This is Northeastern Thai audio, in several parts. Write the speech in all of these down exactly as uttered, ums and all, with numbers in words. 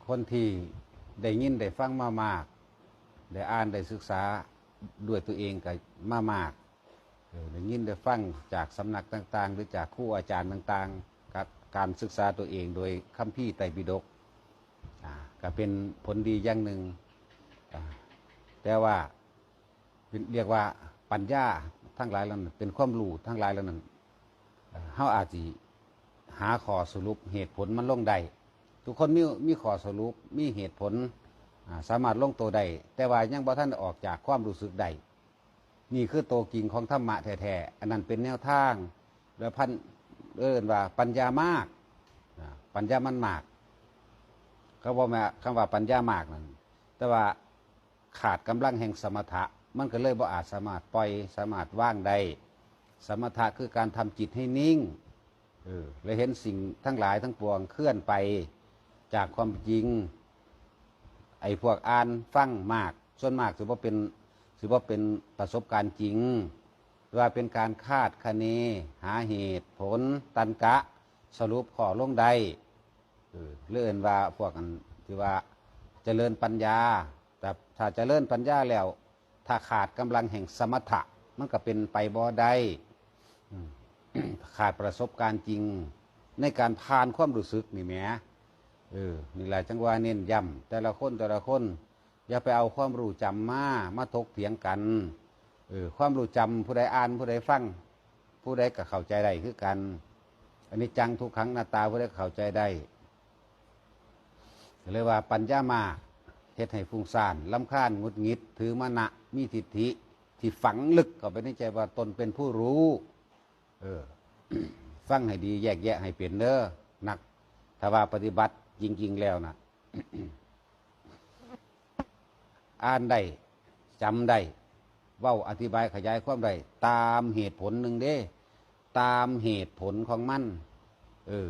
คนที่ได้ยินได้ฟังมามาก ได้อ่านได้ศึกษาด้วยตัวเองก็มามาก เออ ได้ยินได้ฟังจากสำนักต่างๆ หรือจากครูอาจารย์ต่างๆ กับการศึกษาตัวเองโดยคัมภีร์ไตรปิฎก อ่า ก็เป็นผลดีอย่างหนึ่ง อ่า แต่ว่าเป็นเรียกว่าปัญญาทั้งหลายเหล่านั้น เป็นความรู้ทั้งหลายเหล่านั้น เอ่อ เฮาอาจสิหาข้อสรุปเหตุผลมันลงได้ ทุกคนมี มีข้อสรุป มีเหตุผล อ่า สามารถลงตัวได้ แต่ว่ายังบ่ทันออกจากความรู้สึกได้ นี่คือตัวจริงของธรรมะแท้ๆ อันนั้นเป็นแนวทาง และพัน เอิ้นว่าปัญญามาก อ่า ปัญญามันมาก เขาบอกว่าคำว่าปัญญามากนั่น แต่ว่าขาดกำลังแห่งสมถะ มันก็เลยบ่อาจสามารถปล่อย สามารถวางได้ สมถะคือการทำจิตให้นิ่ง เออ และเห็นสิ่งทั้งหลายทั้งปวงเคลื่อนไปจากความจริง ไอ้พวกอ่านฟังมาก ส่วนมากสิบ่เป็น สิบ่เป็นประสบการณ์จริง ว่าเป็นการคาดคะเน หาเหตุผล ตัรรกะ สรุปข้อลงได้ เออ หรือเอิ้นว่าพวกอันที่ว่าเจริญปัญญา แต่ถ้าเจริญปัญญาแล้ว ถ้าขาดกำลังแห่งสมถะ มันก็เป็นไปบ่ได้ อืม ขาดประสบการณ์จริง ในการผ่านความรู้สึกนี่แหม เออ นี่แหละจั่งว่าเน้นย้ำ แต่ละคน แต่ละคน อย่าไปเอาความรู้จำมา มาถกเถียงกัน เออ ความรู้จำ ผู้ใดอ่าน ผู้ใดฟัง ผู้ใดก็เข้าใจได้คือกัน อนิจจัง ทุกขัง อนัตตา ผู้ใดก็เข้าใจได้ ก็เลยว่าปัญญามาก เฮ็ดให้ฟุ้งซ่าน รำคาญ หงุดหงิด ถือมานะ มีทิฏฐิ ที่ฝังลึกเข้าไปในใจว่าตนเป็นผู้รู้ เออ ฟังให้ดี แยกแยะให้เป็นเด้อ นัก ถ้าว่าปฏิบัติจริงๆแล้วนะ อ่านได้ จำได้ เว้าอธิบายขยายความได้ ตามเหตุผลหนึ่งเด้ ตามเหตุผลของมัน เออ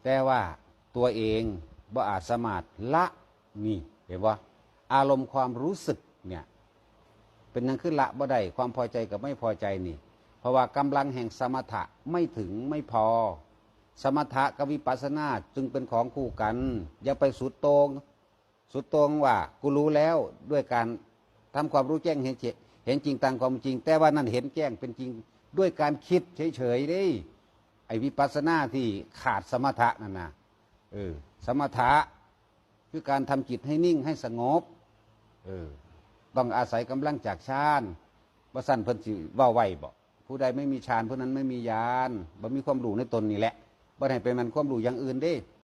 แต่ว่าตัวเองบ่อาจสามารถละ นี่ เห็นบ่ อารมณ์ความรู้สึกเนี่ย เป็นหยังคือละบ่ได้ ความพอใจกับไม่พอใจนี่ เพราะว่ากำลังแห่งสมถะไม่ถึง ไม่พอ สมถะกับวิปัสสนาจึงเป็นของคู่กัน อย่าไปสุดโต่ง สุดโต่งว่ากูรู้แล้ว ด้วยการทำความรู้แจ้งเห็นเจ- เห็นจริงตามความจริง แต่ว่านั่นเห็นแจ้งเป็นจริง ด้วยการคิดเฉยๆเด้ ไอ้วิปัสสนาที่ขาดสมถะนั่นนะ เออ สมถะ คือการทำจิตให้นิ่งให้สงบ เออ ต้องอาศัยกำลังจากฌาน บ่ซั้นเพิ่นสิเว้าไว้บ่ ผู้ใดไม่มีฌาน ผู้นั้นไม่มีญาณ บ่มีความรู้ในตนนี่แหละ บ่ให้ไปมันความรู้อย่างอื่นเด้